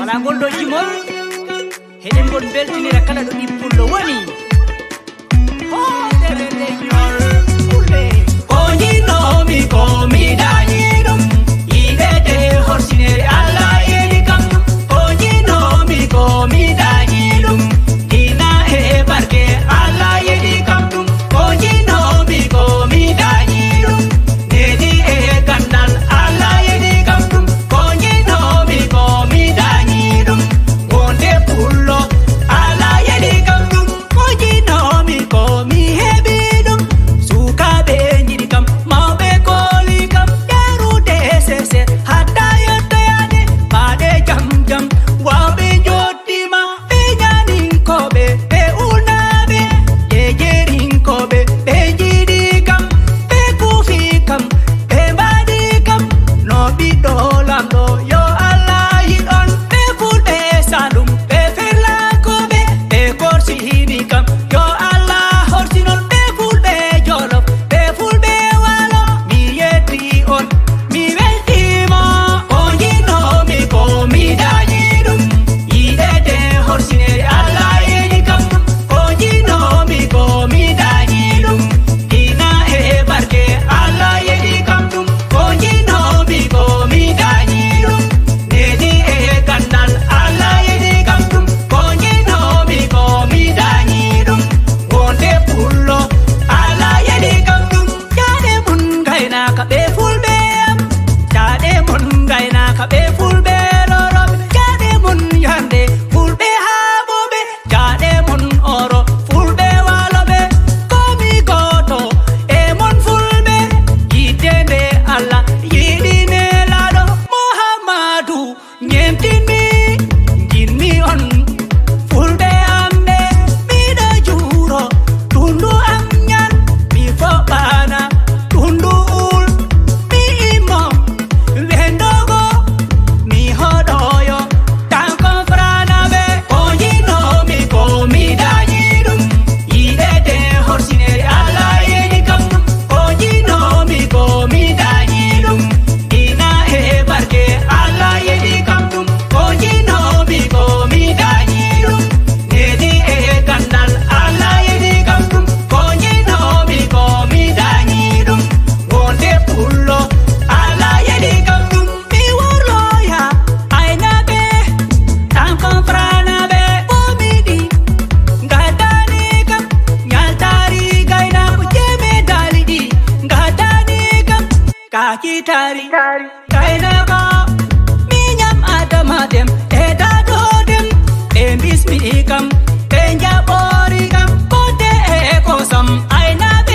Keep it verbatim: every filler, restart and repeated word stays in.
Ɓangol ɗo jimol, heɗen ngon mbeltinira kala ɗo Ɓippullo woni. Hootere leñol Fulɓe. Ko njinnoomi ko mi dañi ɗum. Yiɗeede horsinere Allah yeɗi kam. Ko njinnoomi ko mi dañi ɗum. Ina e barke Allah yeɗi kam ɗum. Ko njinnoomi ko mi dañi ɗum. Nedi e gandal Allah yeɗi kam ɗum. Ko njinnoomi ko mi dañi ɗum. Wonde Pullo Allah yeɗi kam ɗum. Ko njinnoomi ko mi heɓi ɗum. Sukaaɓe njiɗi kam, mawɓe kooli kam. Yarude sese hatta yettoyaade. Baɗe jam jam, wawɓe njotti ma. Ɓe ñaaninkooɓe, ɓe ulnaaɓe, ɓe jeerinkooɓe, ɓe njiɗi kam, ɓe kuufi kam, ɓe mbaɗi kam. No ɓiɗɗo Laamɗo, yo Allah yiɗ on. Ɓe Fulɓe Saalum, ɓe Ferlankooɓe, ɓe Korsiini kam, yo Allah horsin on. Ɓe Fulɓe Jolof, ɓe Fulɓe Waalo, mi yetti on. Mi weltiima, ko njinnoomi ko mi dañi ɗum. Yiɗeede horsinere Allah yeɗi kam ɗum. Ko njinnoomi ko mi dañi ɗum. Ina e barke Allah yeɗi kam ɗum. Ko njinnoomi ko mi dañi ɗum. Nedi e gandal Allah yeɗi kam ɗum. Ko njinnoomi ko mi dañi ɗum. Wonde Pullo Allah yeɗi kam ɗum. Jaaɗe mon ngaynaaka ɓe Fulɓe am. Jaaɗe mon ngaynaaka ɓe Fulɓe rorooɓe. Jaaɗe mon yande Fulɓe haaɓooɓe. Jaaɗe mon oro Fulɓe waalooɓe. Ko mi gooto e mon Fulɓe. Yiɗde nde Allah yiɗi Nelaaɗo Muhammadu. Ñemtinmi, jinmi on, Fulɓe am ɓe, miɗo juuro, tundu am ñan, mi foɓana, tundu ul, mi immo, wendogo, mi hoɗoyo, tan comprana ɓe, ko njinnoomi ko mi dañi ɗum, yiɗeede horsinere Allah yeɗi kam ɗum, ko njinnoomi ko mi dañi ɗum, ina e barke Allah yeɗi kam ɗum. Ko njinnoomi ko mi dañi ɗum. Nedi e gandal Allah yeɗi kam ɗum. Ko njinnoomi ko mi dañi ɗum. Wonde Pullo Allah yeɗi kam ɗum. Mi worloya aynaaɓe, tan comprana ɓe ko miɗi. Ngadani kam ñaltari gaynaako jeme daliɗi. Ngadani kam Kakitari, kainako, minyam adama dem, e dado dem, e bismi kam, e njabori kam, kote e kosam, aina be